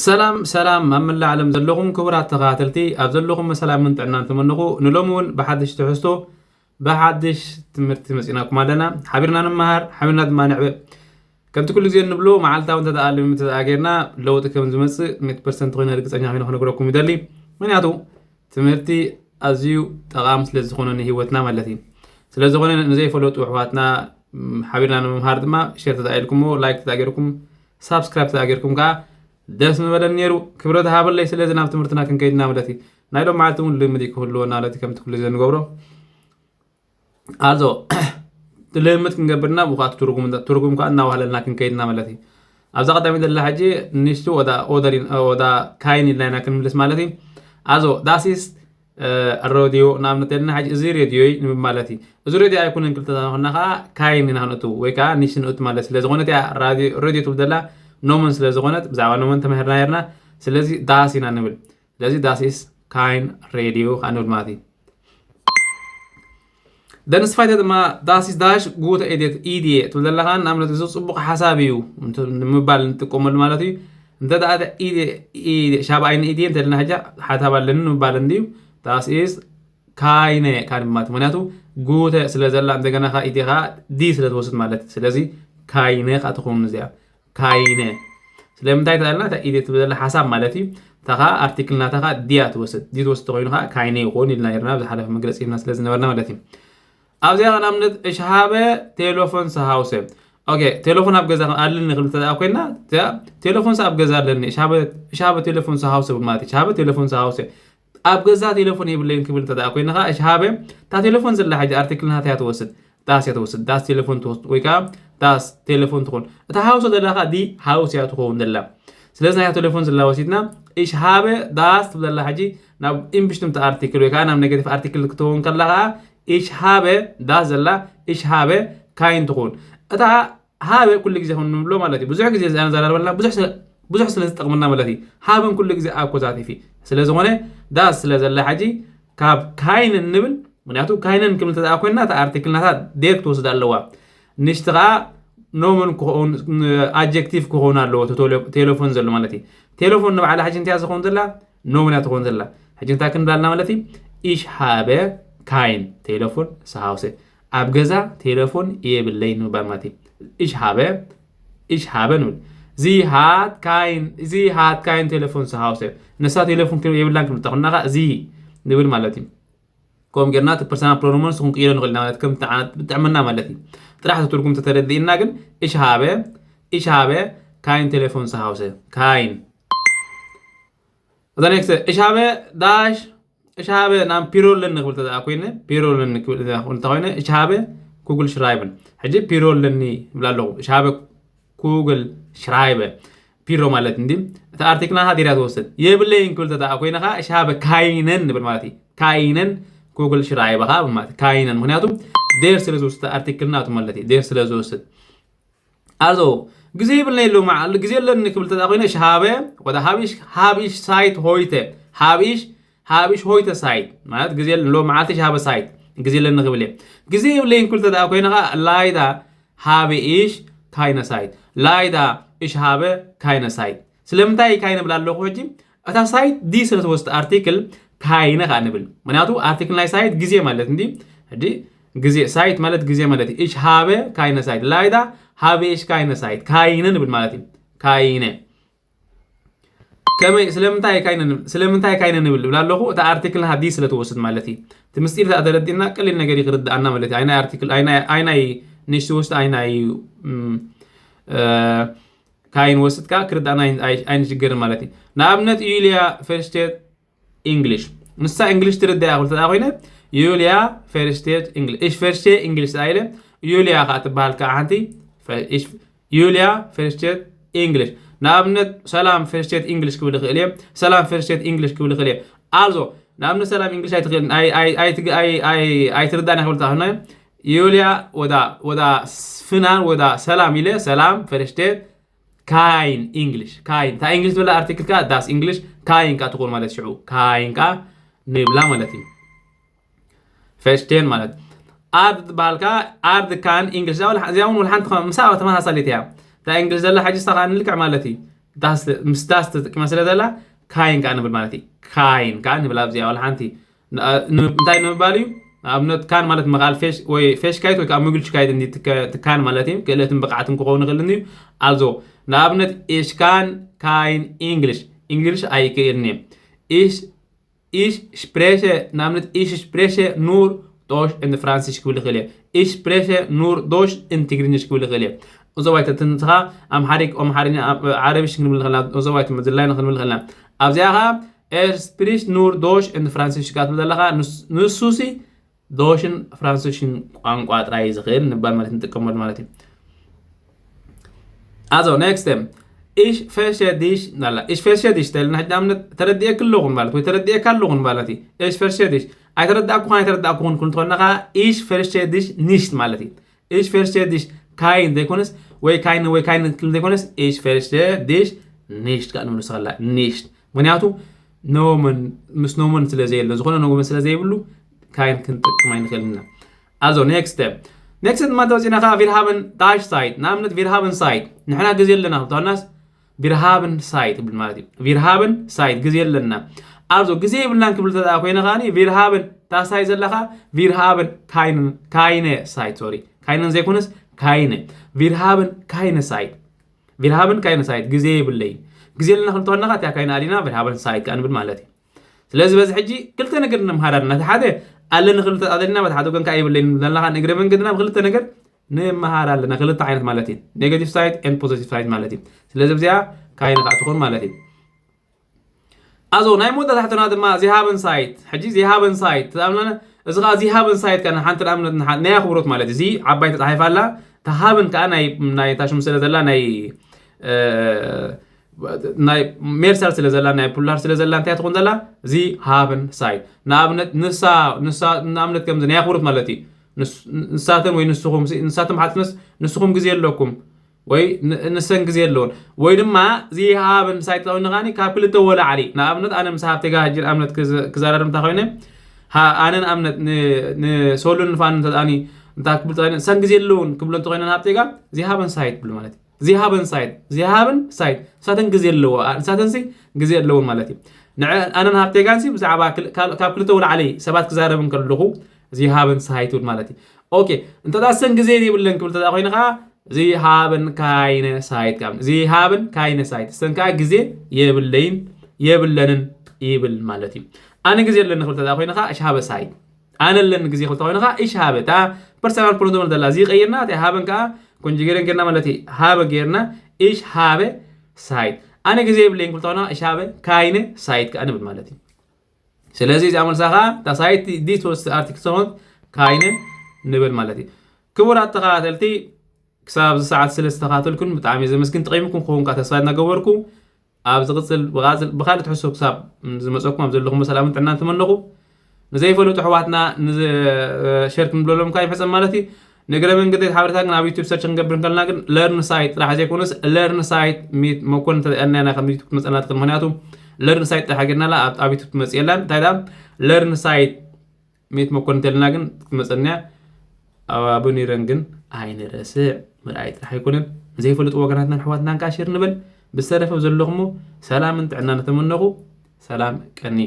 ሰላም ሰላም ኣብ መላእ ዓለም ዘለኹም ክቡራት ተኸታተልቲ፣ ኣብ ዘለኹም ሰላምን ጥዕናን ተመነኹ። ንሎሚ እውን ብሓድሽ ትሕዝቶ ብሓድሽ ትምህርቲ መፂናኩም ኣለና። ሓቢርና ንመሃር፣ ሓቢርና ድማ ንዕበ። ከምቲ ኩሉ ግዜ እንብሎ፣ መዓልታዊ እንተ ደኣ ልምምድ እንተ ደኣ ጌርና ለውጢ ከም ዝመፅእ ሚእቲ ፐርሰንት ኮይነ ርግፀኛ ኮይነ ክነግረኩም ይደሊ። ምክንያቱ ትምህርቲ ኣዝዩ ጠቓሚ ስለ ዝኾነ ንህይወትና ማለት እዩ። ስለ ዝኾነ ንዘይፈለጡ ኣሕዋትና ሓቢርና ንምምሃር ድማ ሼር ተዳኢልኩሞ፣ ላይክ ተዳገርኩም፣ ሳብስክራይብ ተዳገርኩም ከዓ ደስ ምበለን ነይሩ። ክብረት ሃበለይ። ስለዚ ናብ ትምህርትና ክንከይድና ማለት እዩ። ናይ ሎም መዓልቲ እውን ልምድ ክህልወና ማለት እዩ፣ ከምቲ ኩሉ ግዜ ንገብሮ። ኣዞ ልምድ ክንገብርና ብኳት ትርጉም ትርጉም ከዓ እናዋህለልና ክንከይድና ማለት እዩ። ኣብዛ ቀዳሚ ዘላ ሕጂ ንሽቱ ወዳ ኦደሪን ወዳ ካይን ኢልና ኢና ክንምልስ ማለት እዩ። ኣዞ ዳሲስ ሮዲዮ ንኣብነት ዘለና ሕጂ እዚ ሬድዮ ንብል ማለት እዩ። እዚ ሬድዮ ኣይኮነን ክልተ ዝኾንና ከዓ ካይን ኢና ክንእቱ ወይ ከዓ ንሽቲ ንእቱ ማለት ስለ ዝኾነት እያ። ሬድዮ ትብል ዘላ ኖመን ስለ ዝኾነት ብዛዕባ ኖመን ተማሂርና ነርና። ስለዚ ዳስ ኢና ንብል። ስለዚ ዳስ ኢስ ካይን ሬድዮ ከዓ ንብል ማለት እዩ። ደንስፋይተ ድማ ዳስ ኢስ ዳሽ ጉተ ኤዴት ኢድየ ትብል ዘለኻ ንኣብነት እዚ ፅቡቕ ሓሳብ እዩ ንምባል ንጥቀመሉ ማለት እዩ። እንተ ደኣ ኢድየ ሻብኣይን ኢድየ እንተልና ሕጃ ሓሳብ ኣለኒ ንምባል እንድዩ። ዳስ ኢስ ካይነ ካን ማለት ምክንያቱ ጉተ ስለ ዘላ እንደገና ካ ኢዴኻ ዲ ስለ ትወስድ ማለት እዩ። ስለዚ ካይነ ካ ትኸውን እዚኣ ካይነ። ስለምንታይ ተኣልና እታ ኢዴ ትብል ዘላ ሓሳብ ማለት እዩ። እታ ካ ኣርቲክል ናታ ካ ዲያ ትወስድ ዲ ትወስድ ተኮይኑ ካ ካይነ ይኸውን ኢልና ነርና ብዝሓለፈ መግለፂ ሂብና ስለ ዝነበርና ማለት እዩ። ኣብዚኣ ንኣብነት እሽሃበ ቴሌፎን ሰሃውሰ ኦኬ ቴሌፎን ኣብ ገዛ ኣለኒ ክብል ተደኣ ኮይና ቴሌፎን ኣብ ገዛ ኣለኒ እሽሃበ ቴሌፎን ሰሃውሰ ብል ማለት እሽሃበ ቴሌፎን ሰሃውሰ ኣብ ገዛ ቴሌፎን የብለይን ክብል እንተ ደኣ ኮይንኻ እሽሃበ እታ ቴሌፎን ዘላ ሕጂ ኣርቲክል ናታ እያ ትወስድ ዳስ እያ ትወስድ ዳስ ቴሌፎን ትወስድ ወይ ከዓ ዳስ ቴሌፎን ትኾን እታ ሃውሰ ዘላ ከዓ ዲ ሃውስ እያ ትኸውን ዘላ። ስለዚ ናይታ ቴሌፎን ዘላ ወሲድና እሽሃበ ዳስ ትብል ዘላ ሕጂ ናብ ኢምብሽትምቲ ኣርቲክል ወይ ከዓ ናብ ኔጋቲቭ ኣርቲክል ክትኸውን ከላ ከዓ እሽሃበ ዳስ ዘላ እሽሃበ ካይን ትኸውን እታ ሃበ ኩሉ ግዜ ከም ንብሎ ማለት እዩ ብዙሕ ግዜ ዘረባና ብዙሕ ስለ ዝጠቕመና ማለት እዩ። ሃበን ኩሉ ግዜ ኣኮዛቲፊ ስለ ዝኾነ ዳስ ስለ ዘላ ሕጂ ካብ ካይነን ንብል ምክንያቱ ካይነን ክብል ተደኣ ኮይና እታ ኣርቲክል ናታ ዴር ክትወስድ ኣለዋ። ንሽቲ ከዓ ኖመን ክኸውን ኣጀክቲቭ ክኸውን ኣለዎ እቲ ቴሌፎን ዘሎ ማለት እዩ። ቴሌፎን ንባዕላ ሕጂ እንታይ ዝኸውን ዘላ ኖመን እያ ትኸውን ዘላ። ሕጂ እንታይ ክንብላልና ማለት እዩ? Ich habe kein Telefon zu Hause ኣብ ገዛ ቴሌፎን የብለይ ንምባል ማለት እዩ። Ich habe ich habe ንብል። Sie hat kein sie hat kein Telefon zu Hause ንሳ ቴሌፎን የብላን ክንብል ተኾንና ዚ ንብል ማለት እዩ። ከምኡ ጌርና እቲ ፐርሰናል ፕሮኖመንስ ክንቅይሮ ንኽእል ኢና ማለት ከም ብጥዕመና ማለት እዩ። ጥራሕ እቲ ትርጉም ተተረድእና ግን ich habe ich habe kein Telefon zu Hause kein እዛ ኔክስት እሻበ ዳሽ እሻበ ናብ ፒሮ ኣለኒ ክብል ተደኣ ኮይነ ፒሮ ኣለኒ ክብል እንተ ኮይነ እሻበ ኩግል ሽራይብን ሕጂ ፒሮ ኣለኒ ይብል ኣለኹ። እሻበ ኩግል ሽራይበ ፒሮ ማለት እንዲ እቲ ኣርቲክልና ሃዲራ ትወስድ የብለይን ክብል ተደኣ ኮይነ ከዓ እሻበ ካይነን ንብል ማለት እዩ። ካይነን ኩግል ሽራይበ ከዓ ማለት ካይነን ምክንያቱ ዴር ስለ ዝወስድ ኣርቲክልና ማለት እዩ። ዴር ስለ ዝወስድ Also ግዜ ይብልና የለውም ግዜ ኣለኒ ክብል ተዳ ኮይነ ich habe ወደ habe ich habe ich Zeit heute habe ich habe ich heute Zeit ማለት ግዜ ሎ መዓልቲ ich habe Zeit ግዜ ኣለኒ ክብል እየ። ግዜ የብለይን ክብል ተዳ ኮይነ ከዓ leider habe ich keine Zeit leider ich habe keine Zeit ስለምንታይ keine ብላ ኣለኹ ሕጂ እታ ሳይት ዲ ስለ ትወስድ ኣርቲክል ካይነ ከዓ ንብል ምክንያቱ ኣርቲክል ናይ ሳይት ግዜ ማለት እንዲ ሕጂ ግዜ ሳይት ማለት ግዜ ማለት እዩ ich habe keine Zeit leider habe ich keine Zeit ካይነ ንብል ማለት እዩ። ካይነ ከመይ ስለምንታይ ካይነ ንብል ስለምንታይ ካይነ ንብል እብል ኣለኹ እታ ኣርቲክል ናታ ዲ ስለ ትወስድ ማለት እዩ። እቲ ምስጢር ተኣ ተረዲእና ቀሊል ነገር ይክርድኣና ማለት እዩ። ኣይናይ ኣርቲክል ኣይናይ ንሽቲ ውስጥ ኣይናይ ካይን ወስድካ ክርዳእና ኣይንሽገርን ማለት እዩ። ንኣብነት ዩልያ ፈርስቴት ኢንግሊሽ ንሳ እንግሊሽ ትርዳያ ክብል ተዳ ኮይነ ዩልያ ፈርስቴት ኢንግሊሽ እሽ ፈርስቴ ኢንግሊሽ ተዳ ኢለ ዩልያ ከዓ ትበሃል ከዓ ሓንቲ ዩልያ ፈርስቴት ኢንግሊሽ ንኣብነት ሰላም ፈርስቴት ኢንግሊሽ ክብል ይኽእል እየ። ሰላም ፈርስቴት ኢንግሊሽ ክብል ይኽእል እየ። ኣዞ ንኣብነት ሰላም ኢንግሊሽ ኣይትርዳና ክብል ተዳ ኮይነ ዩልያ ወዳ ወዳ ፍናን ወዳ ሰላም ኢለ ሰላም ፈርስቴት ካይን ኢንግሊሽ ካይን እታ ኢንግሊሽ ትብላ ኣርቲክል ካ ዳስ ኢንግሊሽ ካይን ካ ትኾን ማለት ሽዑ ካይን ካ ንብላ ማለት እዩ። ፈሽቴን ማለት ኣርድ ትበሃል ካ ኣርድ ካን ኢንግሊሽ እዚኣ እውን ሓንቲ ምሳ ተመሳሳሊት እያ። እታ ኢንግሊሽ ዘላ ሕጂ ስኻ ንልክዕ ማለት እዩ። ዳስ ምስ ዳስ ተጠቂማ ስለ ዘላ ካይን ከዓ ንብል ማለት እዩ። ካይን ከዓ ንብል ኣብዚኣ ዋላ ሓንቲ። ን- ን- እንታይ ንምባል እዩ? ንኣብነት ካን ማለት ምኽኣል ፌሽ ወይ ፌሽካይት ወይ ከዓ ምግልሽካይት እንዲ ትከ- ትካን ማለት እዩ። ክእለትን ብቕዓትን ክኸውን ይኽእል እዩ። ኣልዞ ንኣብነት ኢሽ ካን ካይን ኢንግሊሽ ኢንግሊሽ ኣይክእልን እየ። ኢሽ ኢሽ ስፕሬሸ ንኣብነት ኢሽ ስፕሬሸ ኑር ዶሽ እንድ ፍራንሲሽ ክብል ይኽእል እየ። ኢሽ ስፕሬሸ ኑር ዶሽ እንድ ትግርኝሽ ክብል ይኽእል እየ። እዞ ባይተ ትንትኻ ኣምሓሪክ ኣምሓርኛ ዓረብሽ ክንብል ከለና እዞ ባይተ መዝላይና ክንብል ከለና ኣብዚኣ ኸዓ ኤር ስፕሪሽ ኑር ዶሽ እንድ ፍራንሲሽ ካ ትብል ዘለኻ ንስ- ንሱሲ ዶሽን ፍራንሲሽን ቋንቋ ጥራይ ዝኽእል ንባል ማለት ንጥቀመሉ ማለት እዩ። ኣዞ ኔክስት እሽ ፈሸ ዲሽ ናላ እሽ ፈሸ ዲሽ ተልና ሕጂ ንኣብነት ተረዲኤክ ኣለኹን ማለት ወይ ተረዲኤካ ኣለኹን ማለት እዩ። እሽ ፈሸ ዲሽ ኣይተረዳእኩኻን ኣይተረዳእኩኹን ክን ትኾና ኸዓ እሽ ፈሸ ዲሽ ኒሽት ማለት እዩ። እሽ ፈሸ ዲሽ ካይን ዘይኮነስ ወይ ካይን ወይ ካይን ክል ዘይኮነስ እሽ ፈሸ ዲሽ ኒሽት ከዓ ንምልሱ ከላ ኒሽት ምክንያቱ ኖመን ምስ ኖመን ስለ ዘየለ ዝኾነ ኖመን ስለ ዘይብሉ ካይን ክንጠቅም ኣይንኽእልና። ኣዞ ኔክስት ኔክስት ድማ ተወፂና ከዓ ቪርሃበን ዳሽ ሳይት ንኣብነት ቪርሃበን ሳይት ንሕና ግዜ ኣለና ክብታናስ ቪርሃበን ሳይት ብል ማለት እዩ። ቪርሃበን ሳይት ግዜ ኣለና ኣዞ ግዜ የብልናን ክብል ተኣ ኮይነ ከዓ ቪርሃበን ታሳይ ዘለካ ቪርሃበን ካይነ ሳይት ሶሪ ካይነን ዘይኮነስ ካይነ ቪርሃበን ካይነ ሳይት ቪርሃበን ካይነ ሳይት ግዜ የብለይን ግዜ ኣለና ክልተወና ከዓ እቲያ ካይነ ኣሊና ቪርሃበን ሳይት ከዓ ንብል ማለት እዩ። ስለዚ በዚ ሕጂ ክልተ ነገር ንምሃር ኣለና እቲ ሓደ ኣለኒ ክልተ ኣለና በቲ ሓደ ወገን ከዓ የብለይን ዘለና ከዓ ንእግረ መንገድና ብክልተ ነገር ንምሃር ኣለና ክልተ ዓይነት ማለት እዩ። ኔጋቲቭ ሳይት ኤንድ ፖዚቲቭ ሳይት ማለት እዩ። ስለዚ ብዚኣ ካይነ ከዓ ትኾን ማለት እዩ። ኣዞ ናይ መወዳእታ ሕቶና ድማ ዚሃበን ሳይት ሕጂ ዚሃበን ሳይት ተኣምናነ እዚ ከዓ ዚሃበን ሳይት ከ ሓንቲ ንኣብነት ናይ ኣኽብሮት ማለት እዚ ዓባይ ተፃሒፋ ኣላ ተሃብን ከዓ ናይ ታሽሙ ስለ ዘላ ናይ ናይ ሜርሳል ስለ ዘላ ናይ ፑላር ስለ ዘላ እንታይ ትኾን ዘላ ዚ ሃብን ሳይት ንኣብነት ንሳ ንሳ ንኣብነት ከምዚ ናይ ኣኽብሮት ማለት እዩ። ንሳተን ወይ ንስኹም ንሳቶም ሓትነስ ንስኹም ግዜ ኣለኩም ወይ ንሰን ግዜ ኣለዎን ወይ ድማ ዚሃብን ሳይት ተውኒ ኻኒ ካብ ክልተ ወላዕሊ ንኣብነት ኣነ ምስ ሃብቴጋ ሕጂ ንኣብነት ክዛረርም እንታ ኮይነ ኣነ ንኣብነት ንሶሉን ንፋን እንተኣኒ እንታ ክብል ሰን ግዜ ኣለውን ክብሎ እንተኮይነ ንሃብቴጋ ዚሃብን ሳይት ብል ማለት እዩ። ዚሃብን ሳይት ዚሃብን ሳይት ንሳተን ግዜ ኣለዎ ንሳተን ሲ ግዜ ኣለውን ማለት እዩ። ኣነን ሃብቴጋን ሲ ብዛዕባ ካብ ክልተ ወላዕሊ ሰባት ክዛረብ እንከለኹ ዚሃብን ሳይት ብል ማለት እዩ። ኦኬ እንተ ሰን ግዜ የብለን ክብል ተዛ ኮይነ ከዓ ዚሃብን ካይነ ሳይት ካብ ዚሃብን ካይነ ሳይት ሰን ከዓ ግዜ የብለይን የብለንን ይብል ማለት እዩ። ኣነ ግዜ ኣለኒ ክብል ተዛ ኮይነ ከዓ እሽ ሃበ ሳይት ኣነ ኣለኒ ግዜ ክብል ተኮይነ ከዓ እሽ ሃበ እታ ፐርሰናል ፕሮኖም ዘላ እዚ ቀይርና እታ ሃበን ከዓ ኮንጅጌርን ጌርና ማለት እዩ። ሃበ ጌርና እሽ ሃበ ሳይት ኣነ ግዜ የብለይን ክብል ተኮይነ እሽ ሃበ ካይነ ሳይት ከዓ ንብል ማለት እዩ። ስለዚ እዚኣ መልሳ ከዓ እታ ሳይት ዲስ ወስ ኣርቲክል ሰሆን ካይነ ንብል ማለት እዩ። ክቡራት ተኸታተልቲ ክሳብ እዚ ሰዓት ስለ ዝተኸታተልኩን ብጣዕሚ ዘመስግን ጠቒምኩም ክኸውን ከዓ ተስፋ እናገበርኩ ኣብ ዝቕፅል ብቓፅል ብካልእ ትሕሶ ክሳብ ዝመፀኩም ኣብ ዘለኹም ሰላምን ጥዕናን ተመነኹ። ንዘይፈለጡ ኣሕዋትና ሸር ክንብለሎም ከዓ ይሕፀን ማለት እዩ። ንእግረ መንገዲ ሓበሬታ ግን ኣብ ዩቱብ ሰርች ክንገብር እንከለና ግን ለርን ሳይት ጥራሕ ዘይኮነስ ለርን ሳይት ሚት መኮን እንተሪኣና ኢና ከም ዩቱብ ክመፀና ትኽእል ምክንያቱ ለርን ሳይት ጥራሕ ጌርናላ ኣብ ዩቱብ ትመፅእ የላን እንታይ ደኣ ለርን ሳይት ሚት መኮን እንተልና ግን ክትመፀና ኣብ ኣቡኒረን ግን ኣይንረስዕ ምርኣይ ጥራሕ ኣይኮነን ዘይፈልጡ ወገናትናን ኣሕዋትናን ከዓ ሸር ንበል ብዝተረፈ ዘለኹሞ ሰላምን ጥዕና ንተመነኹ ሰላም ቀኒ